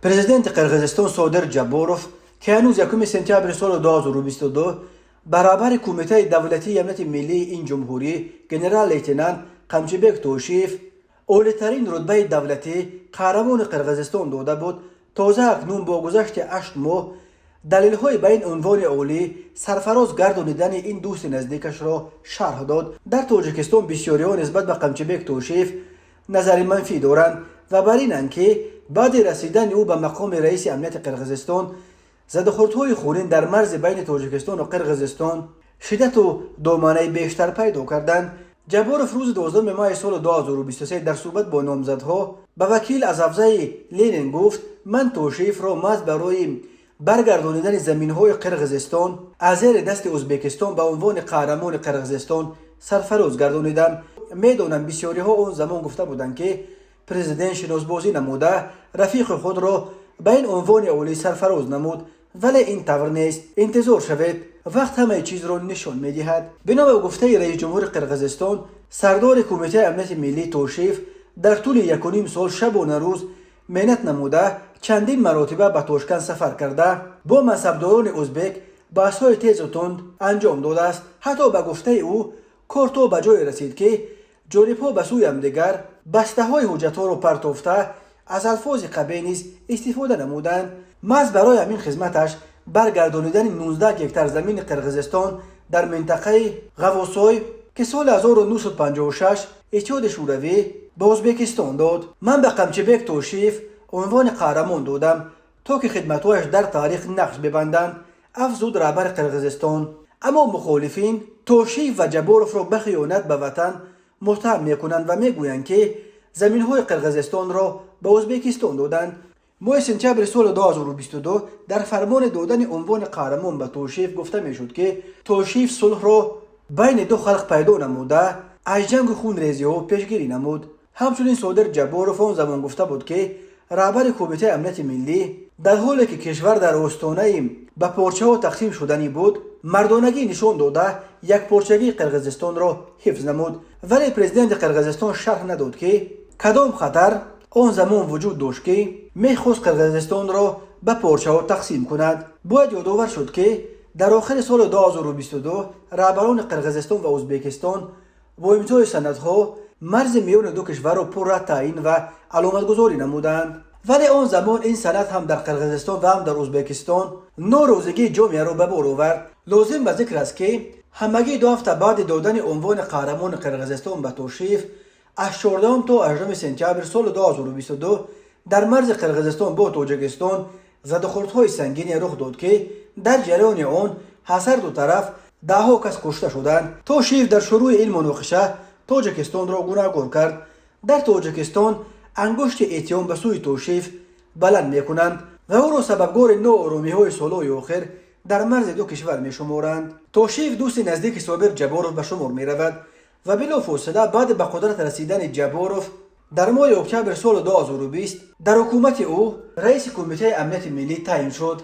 Президенти Қирғизистон Содир Ҷабборов, ки ҳанӯз 1 сентябри соли 2022 ба раҳбари Кумитаи давлатии амнияти миллии ин ҷумҳурӣ генерал-лейтенант Қамчибек Тошиев олитарин рутбаи давлатӣ, Қаҳрамони Қирғизистон, дода буд, тоза акнун бо гузашти 8 моҳ далелҳои ба ин унвони олӣ сарфароз гардонидани ин дӯсти наздикашро шарҳ дод. Дар Тоҷикистон бисёриҳо нисбат ба Қамчибек Тошиев назари манфӣ доранд ва бар инанд, ки баъди расидани ӯ ба мақоми раиси амнияти Қирғизистон задухӯрдҳои хунин дар марзи байни Тоҷикистону Қирғизистон шиддату доманаи бештар пайдо карданд. Ҷабборов рӯзи 12 майи соли 2023 дар суҳбат бо номзадҳо ба вакил аз ҳавзаи Ленин гуфт: «Ман Тошиевро маҳз барои баргардонидани заминҳои Қирғизистон аз зери дасти Ӯзбекистон ба унвони Қаҳрамони Қирғизистон сарфароз гардонидам. Медонам, бисёриҳо он замон гуфта буданд, ки президент шиносбозӣ намуда, рафиқи худро ба ин унвони олӣ сарфароз намуд, вале ин тавр нест. Интизор шавед, вақт ҳамаи чизро нишон медиҳад». Бино ба гуфтаи раисҷумҳури Қирғизистон, сардори Кумитаи амнияти миллӣ Тошиев дар тӯли 1,5 сол шабона рӯз меҳнат намуда, чандин маротиба ба Тошканд сафар карда, бо мансабдорони ӯзбек баҳсҳои тезу тунд анҷом додааст. Ҳатто, ба гуфтаи ӯ, кор то ба ҷое расид, ки ҷонибҳо ба сӯи ҳамдигар бастаҳои ҳуҷҷатҳоро партофта, аз алфози қабеҳ низ истифода намуданд. Маҳз барои ҳамин хизматаш, баргардонидани 19 гектар замини Қирғизистон дар минтақаи Ғавосой, ки соли 1956 Иттиҳоди Шӯравӣ ба Ӯзбекистон дод, ман ба Қамчибек Тошиев унвони қаҳрамон додам, то ки хидматҳояш дар таърих нақш бибанданд, афзуд раҳбари Қирғизистон. Аммо мухолифин Тошиев ва Ҷабборовро ба хиёнат ба ватан муттаҳам мекунанд ва мегӯянд, ки заминҳои Қирғизистонро ба Ӯзбекистон доданд. Моҳи сентябри соли 2022 дар фармони додани унвони қаҳрамон ба Тошиев гуфта мешуд, ки Тошиев сулҳро байни ду халқ пайдо намуда, аз ҷангу хунрезиҳо пешгирӣ намуд. Ҳамчунин Содир Ҷабборов он замон гуфта буд, ки раҳбари Кумитаи амнияти миллӣ дар ҳоле ки кишвар дар остонаи ба порчаҳо тақсим шуданӣ буд, мардонагӣ нишон дода, якпорчагии Қирғизистонро ҳифз намуд. Вале президенти Қирғизистон шарҳ надод, ки кадом хатар он замон вуҷуд дошт, ки мехост Қирғизистонро ба порчаҳо тақсим кунад. Бояд ёдовар шуд, ки дар охири соли 2022 раҳбарони Қирғизистон ва Ӯзбекистон бо имзои санадҳо марзи миёни ду кишварро пурра таъин ва аломатгузорӣ намуданд. Вале он замон ин санад ҳам дар Қирғизистон ва ҳам дар Ӯзбекистон норозигии ҷомеаро ба бор овард. Лозим ба зикр аст, ки ҳамагӣ 2 ҳафта баъди додани унвони Қаҳрамони Қирғизистон ба Тошиев, аз 14 то 18 сентябр соли 2022 дар марзи Қирғизистон бо Тоҷикистон задухӯрдҳои сангине рух дод, ки дар ҷараёни он аз ҳар ду тараф даҳҳо кас кушта шуданд. Тошиев дар шурӯи ин муноқиша Тоҷикистонро гунаҳгор кард. Дар Тоҷикистон ангушти иттиҳом ба сӯи Тошиев баланд мекунанд ва ӯро сабабгори нооромиҳои солҳои охир дар марзи ду кишвар мешуморанд. Тошиев дӯсти наздики Собир Ҷабборов ба шумор меравад ва билофосила баъди ба қудрат расидани Ҷабборов дар моҳи октябри соли 2020 дар ҳукумати ӯ раиси Кумитаи амнияти миллӣ таъин шуд.